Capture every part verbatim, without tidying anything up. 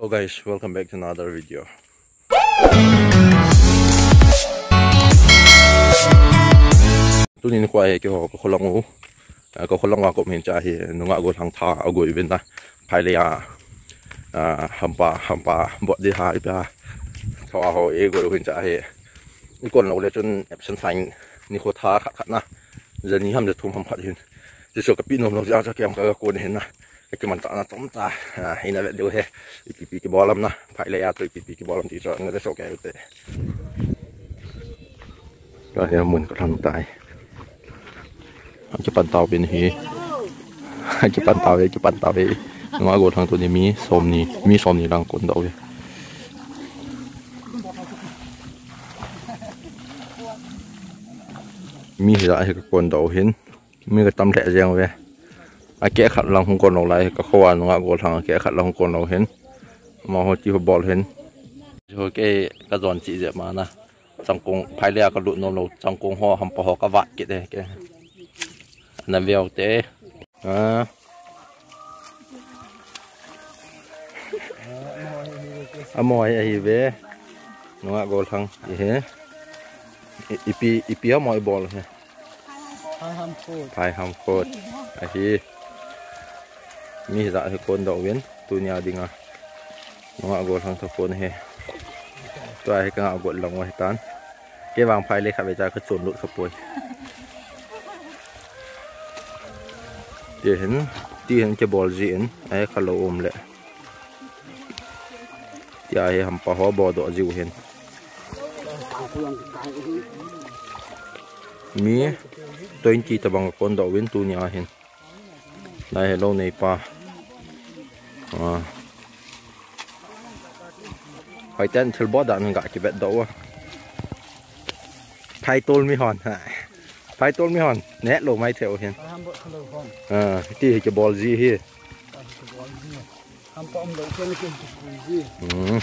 Hello guys, welcome back to another video. Tuni nikho hi keiho ka kholang u, ah, ka kholang a ka um hin, cha hi nungah gollhang tha a goi uvin na, phailei a, ah, hampa, hampa bot di ha ipi ha, tho a ho e goi uvin cha hi. I kon lou le chun absent fine nikho tha khat khat na, jani ham jathum ham khat hin. Chuchu ka pe nom lou jeh a chu kei jong ka kon hin na. Ka kimanchahna chomcha, ah, hina vet diu ahi. Ipi pi kibol ham na, phailei a chu ipi pi kibol ham ti chu na le so kei u te. Ka hi mun ka lhang tai. Akipan tauvin ahi. Akipan tauve, akipan tauve. Nungah gollhang tuni mi somni, mi somni lang kon doh uve. Mi hijat hi ka kon doh u hin. Mi ka tam lheh jeng uve. Akeh khat lang hung kon lou lai, ka kho a nungah gollhang akeh khat lang hung kon lou hin. Amaho ti ho bol hin. Ho kei ka jon cheh jeh ma na. Changkong phailei a ka lut nom lou, changkong ho hampa ho ka vat kit e kei. Na veu te. Ah. Amaho hi ahi ve. Nungah gollhang. Ihi. I, ipi, ipi amaho i bol hi. Phai ham khut. Phai ham khut. Ahi. Mi hijat hi kon doh uvin. Tunia dinga. Nungah gollhang tha kon hi. Tua hi ka ngah got lang u ahi tan. Kei vang phailei khat vei cha ka chon lut kha poi. Ti hin, ti hin kibol ji in, ahi kha lou um le. Tia hi hampa ho bol doh jiu hin. Mi twenty tabang kon doh uvin tunia hin. Lai hello neipa. Ah. Hoiten thil bol dan ga kivet doh uva. Phaitol mi hon. Phaitol mi hon. Nehlou mai thei u hin. Ah, ti hi kibol ji hi. Hampa um lou ken ken kibol ji. Hmm.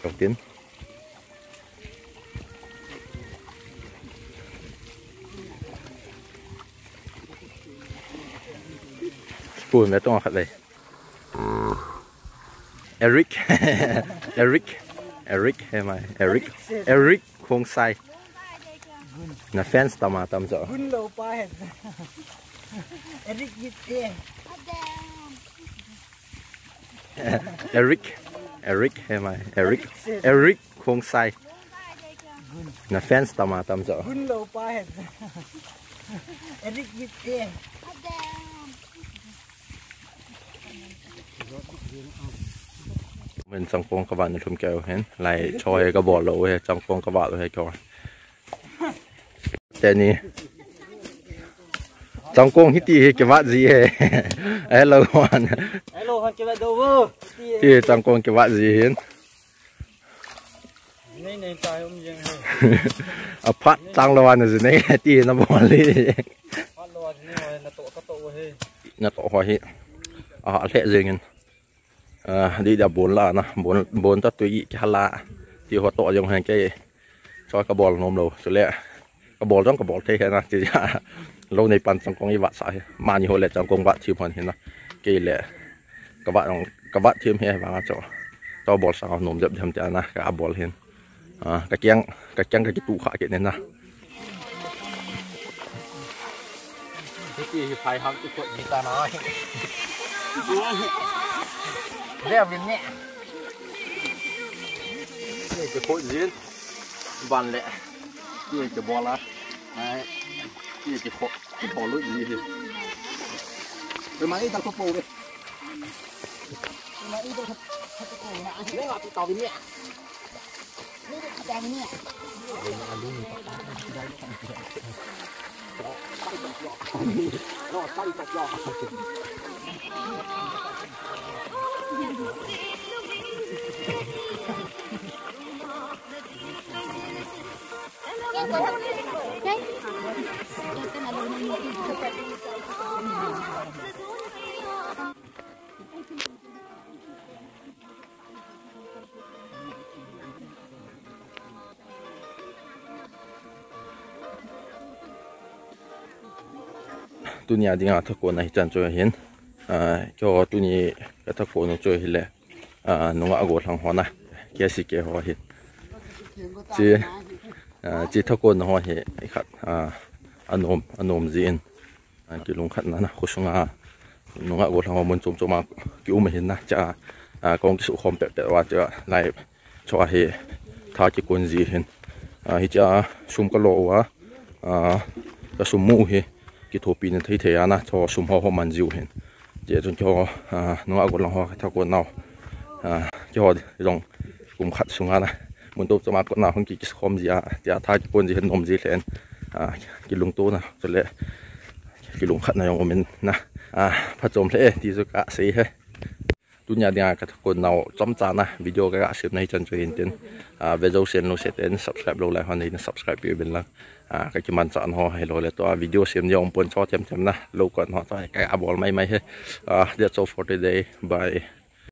Tok tin. Spoon ve tong khat le. Eric. Eric. Eric, he mai. Eric. Eric Khongsai. Na fans tama tam jo. Gun lou pa he. Eric Gite. Eric. Eric, he mai. Eric. Eric Khongsai. Na fans tama tam jo. Gun lou pa he. Eric Gite. Min changkong ka vat na lhum keu hin. Lai cho he ka bol lou he, changkong ka vat lou he keu. Teni. Changkong hiti hi kivat ji he. Hello, hon. Hello, hon kivat doh vo. Ti changkong kivat ji hin. Nei nei tai um jeng he. Aphat chang lou ana ji nei ti na bol hi. Phat lou ana ji nei na toh ka toh he. Na toh ho hi. A lheh jeng in. Ah, di da bon la na, bon, bon ta tui ki hala. Ti ho toh jong hen kei. Choi ka bol nom lou, chule. Ka bol jong ka bol thei he na, ti ja. Lou nei pan changkong i vat sa he. Mani ho le changkong vat thim hon he na. Kei le. Ka vat jong, ka vat thim he vang a cho. To bol sa nom jep jep ti na, ka bol hin. Ah, ka kiang, ka kiang ka kitu kha kit ne na. Hiti hi phai ham ti khot ji ta na. Ve vin ne. Ni ti khot ji. Ban le. Ni ti bol a. Ai. Ni ti khot. Ti bol lu ji hi. Ve mai ta ko po ve. Ve mai ta ko po na. Ni nga ti ta vin ne. Tunia dinga thakon ahi chan chu hin. Keiho tuni kathakon u chu hile, nungah gollhang ho na, K C K ho hi. Chi, chi thakon ho hi khat anom, anom jin, kilungkhatna na, khosunga nungah gollhang ho mun chom choma kium ahin na, cha, kong kisukhom pet pet uva cha lai chua hi tha kikon ji hin. Hichea sum kalo uva, kasum mu hi kithopina thei thei a na, chu sum ho ho man jiu hin. Hichea chun keiho nungah gollhang ho kathakon nau, keiho jong kum khat sunga na, mun chom choma kona hung ki, kisukhom ji a, tia tha kikon ji hin, nom ji lheh in, kilungtona chule kilungkhatna jong umin na, phachom lheh e ti chu kasei e. Tunia dinga kathakon nau chomcha na video kagasem na hichan chu hintin, ve jousen lungset in subscribe lou lai hon hin subscribe peh uvin lang, kakimanchah nau ho hilou le tua video sem dia umpon chu themthem na lou kon ho chu kaga bol maimai e. That's all for today. Bye.